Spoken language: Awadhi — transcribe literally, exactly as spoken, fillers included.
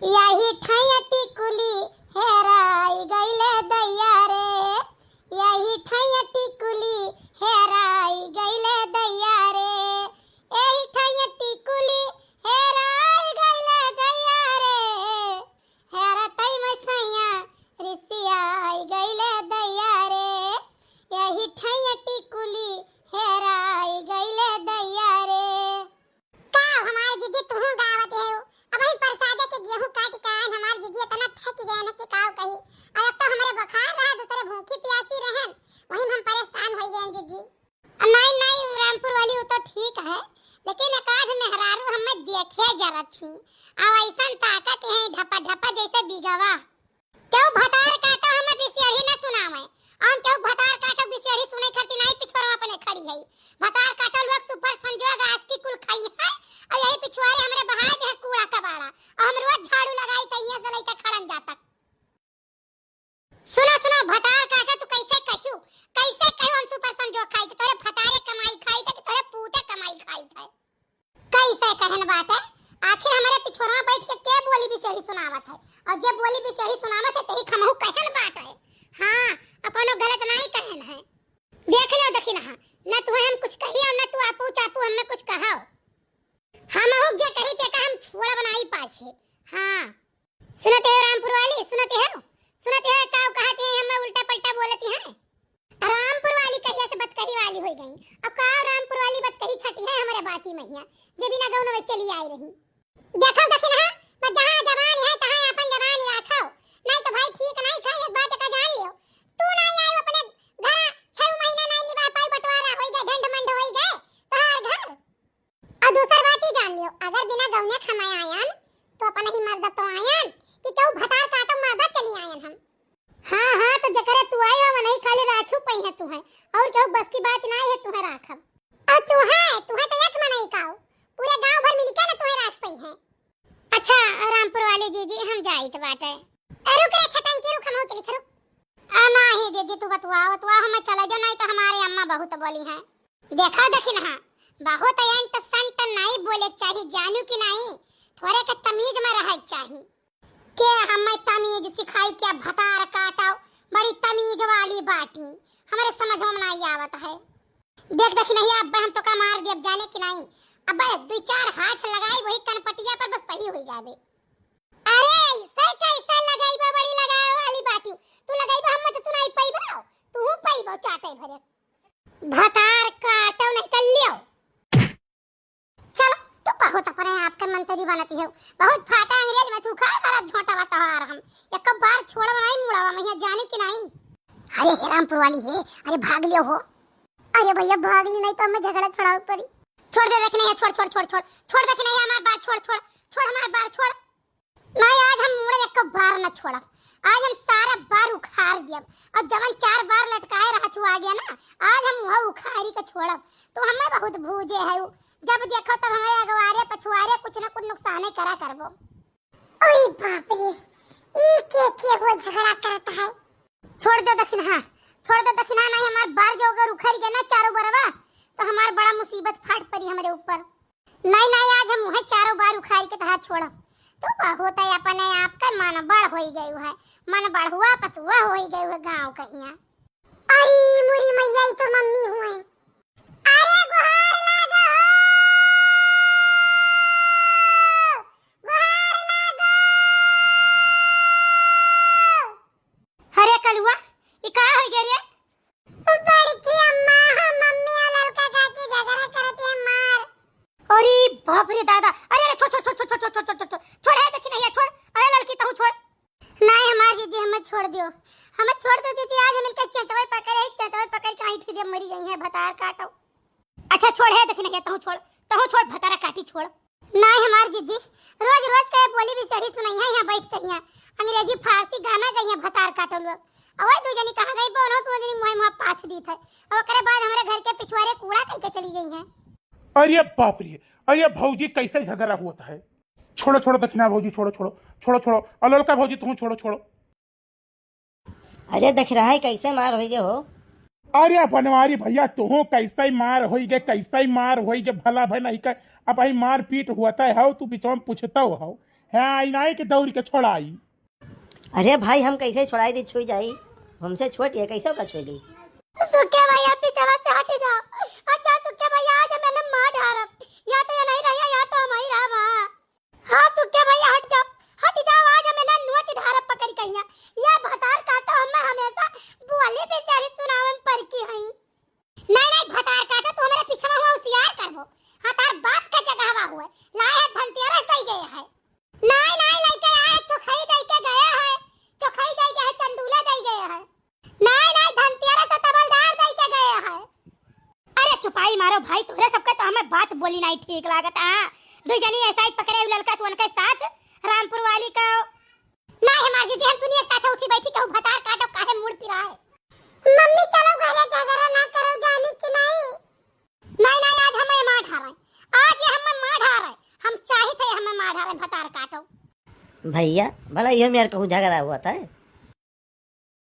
यही ठैया टिकुली हेराई गइले दैया रे, यही ठैया टिकुली हेराई गइले दैया रे, यही ठैया टिकुली हेराई गइले दैया रे, हेरतई में सैया रिसियाई गइले दैया रे, यही ठैया टिकुली हेराई गइले दैया रे। का हमार जीजी तुहूँ गावत है? अब ही परसादे के गेहूं काट के आए हमार जीजी, इतना थक गए न कि काव कही। और अब तो हमरे बुखार रहा, दूसरे भूखी प्यासी रहन, वही में हम परेशान हो गए जीजी। नहीं, नहीं, रामपुर वाली, वो तो ठीक है, लेकिन एक आध मेहरारू हमें देखे जरत थी, और ऐसन ताकत है ढपा ढपा जैसे बिगवा। क्यों भतार काटो हमें बिसेड़ी न सुनावे, हम क्यों भतार काटो बिसेड़ी सुने खातिर नहीं पिछोरवा अपने खड़ी है। भतार काटो लोग सुपर संजोग आस्ती कुल खाई है, और यही पिछुआरे हमरे बहाय दे कूड़ा कबाड़ा, और हम रोज झाड़ू लगाई तो यहाँ से लेकर खड़न जातक। सुनो, सुनो, भतार काका, तू कैसे कहू, कैसे कहू हम सुपर संजोग खाई थे, तोरे भतारे कमाई खाई थे कि तोरे पूते कमाई खाई थे? कैसे कहन बात है? आखिर हमारे पिछोरवा बैठ के के बोली बिसेड़ी सुनावत है? और जे बोली बिसेड़ी सुनावत है, तेरी खमहू कहन बात है। हाँ, अपनो गलत नहीं कहन है। देख लो, देखी ना, ना तू हम कुछ कही और ना तू आपू चापू हमें कुछ कहो। हम जे कही ते का हम छोड़ बनाई पाछे। हाँ। सुनत हो रामपुर वाली, सुनत हो, सुनत हो, का कहत है, हमें उल्टा पलटा बोलत है। रामपुर वाली कहिया से बतकही वाली हो गई, अब का रामपुर वाली बतकही छटी है हमारे बाती महिया, जे बिना गौन में चली आई रही। देखो दखिनहा, बस जहाँ जबान है तहाँ अपन जबान राखो, नहीं तो भाई ठीक नहीं था, एक बात का जान लियो, तू नहीं आयो अपने घर, छह महीना नहीं निभा पाई, बंटवारा हो गए, झंड मंड हो गए तोहार घर। और दूसर बात ही जान लियो, अगर बिना गौने खमाए आयन, तो अपना ही मर्द तो आयन, कि केहू भतार काटो मर्द चली आयन हम। हाँ, हाँ, तो जकरे तू आई हो, वनही खाली राखू पई है तू है, और केहू बस की बात ना है तू है राखब। और तू है, तू है तो एक मनई का हो, पूरे गांव भर मिलके ना तू है राख पई है। अच्छा, रामपुर वाली जीजी, हम जाइत बाटे। ए, रुक रे छटंकी, रुक, हम चली थे, रुक। आ, नाही जीजी, तू बतुआ, बतुआ, हम चले जाओ, नहीं तो हमारे अम्मा बहुत बोली हैं। देखा दखिनहा, बहुत एंट संट नहीं बोले के चाही, जानू कि नहीं? थोड़े के तमीज में रहे के चाही। के हमें तमीज सिखाई, क्या भतार काटो, बड़ी तमीज वाली बाटी, हमारे समझ में नहीं आवत है। देख दखिनहा, अब हम तो का मार देब, जाने कि नहीं? अब दुई चार हाथ लगाई वही कनपटिया पर, बस सही हो जावे। अरे ऐसे कैसे लगाई बा, बड़ी लगावे वाली बाटी, तू लगाई बा, हम तो सुनाई पाई बा, तू पाई बा चाटे भरे। भतार काटो नहीं कर लियो। चलो, तू बहुत अपने आप के मंत्री बनती हो, बहुत फाटा अंग्रेज में तू खा कर झोंटा बता हम। एक बार छोड़ब नहीं मुड़ावा मैं, जाने कि नहीं? अरे हे रामपुर वाली हे, अरे भाग लियो हो। अरे भैया भाग ली नहीं तो हमें झगड़ा छुड़ावे पड़ी। छोड़ दे दखिनहा, छोड़, छोड़, छोड़, छोड़, छोड़ दखिनहा, हमार बार छोड़, छोड़, छोड़ हमार बार छोड़। नहीं, आज हम मुड़े एक बार न छोड़ब, आज हम सारा बार उखाड़ दियब। और जवन चार बार लटकाए रहत हुआ गया ना, आज हम वह उखाड़ी के छोड़ब। तो हमें बहुत भूजे है उ, जब देखो तब हमारे अगवारे पछुआरे कुछ न कुछ नुकसाने करा करबो। ओए बाप रे, ई के के वो झगड़ा करता है? छोड़ दे दखिनहा, छोड़ दे दखिनहा, नहीं हमार बार जो अगर उखड़ गया ना चारों बरवा, तो हमार बड़ा मुसीबत फाट पड़ी हमरे ऊपर। नहीं, नहीं, आज हम उहे चारों बार उखाड़ के तहा छोड़ब। तू बहुत है अपने आप का मन बड़ होई गयू है, मन बढ़ुआ पतुआ होई गयू है गाँव कहिया। अरे मोरी मैया, ई तो मम्मी हुए। अरे गोहार लागो हो, गोहार लागो। अरे कलुआ, ई का हो गया रे? बड़की अम्मा, हम मम्मी और ललका काकी झगड़ा करत है मार। अरे बाप रे दादा, अरे, अरे, छोड़, छोड़, छोड़, छोड़, है दखिनहा, छोड़, अरे ललकी तहू छोड़। नहीं हमार जीजी, हमें छोड़ दियो, हमें छोड़ दो जीजी, आज हम इनका चेचवे पकड़े, चेचवे पकड़ के वहीं ठीक मरी जाई है, भतार काटो। अच्छा छोड़, है दखिनहा, तहू छोड़, तहू छोड़, भतारा काटी छोड़। नहीं हमार जीजी, रोज रोज के बोली बिसेड़ी सुनई है यहाँ बैठ के, यहाँ अंग्रेजी फारसी गाना गई है भतार काटो लोग। अवै दू जनी कहाँ गई, बोलो तू जनी मुँह मुँह पाछ दी थे, और ओकरे बाद हमारे घर के पिछुआरे कूड़ा कह के चली गई है। अरे बाप रे, अरे भौजी कैसे झगड़ा होता है? छोड़ो, छोड़ो दखिनहा भौजी, छोड़ो, छोड़ो, छोड़ो, छोड़ो। और ललका भौजी तहू छोड़ो, छोड़ो। अरे दखिनहा, कैसे मार होई गए हो? अरे बनवारी भैया, तुहू कैसे मार होई गए, कैसे मार होई गए, भला भाई नहीं कर, अब भाई मारपीट होता है, हो तू बिचवा में पूछता हो, हाँ, आई नाई के दौड़ के छोड़ाई। अरे भाई, हम कैसे छोड़ाई दी, छुई जाई? हमसे छोट है, कैसे ओका छुई दी? सुखे भैया, पीछवा से हट जाओ, हट जाओ सुखे भैया, आज हमें ना मार डारब, या तो ये नहीं रहिया, या तो हम ही रहब। हाँ। हाँ सुखे भैया, हट जाओ, हट जाओ, आज हमें ना नोच डारब पकड़ कहिया, ये भतार काटो हमें हमेशा बोली बेचारी सुनावे में पर की हई। नहीं, नहीं, भतार काटो, तू हमरे पीछवा हुआ होशियार करबो। हाँ, तार बाप का जगहवा हुए। लाए है धनतेरस दई गए है। नहीं, नहीं, लइके आए, चोखई दई के गए है। चोखई दई गए है, चंदूला दई गए है। नहीं, नहीं, धनतेरस तो तबलदार दई के गए है। अरे चुपाई मारो भाई, तोहरे सबके तो हमें बात बोली नहीं ठीक लागत। हाँ, दो जनी ऐसा ही पकड़े उ ललका तू उनके साथ रामपुर वाली का। नहीं, हमार जीजी, हम दुनिया साथे उठी बैठी कहू भतार काटो, काहे मूड़ पिराए? मम्मी, चलो घरे, झगड़ा ना करो, जानी कि नहीं? नहीं, नहीं, आज हमें मार ढारे, आज ये हमें मार ढारे, हम चाहित है हमें मार ढारे भतार काटो। भैया, भला ये मेरे कहूँ झगड़ा हुआ था?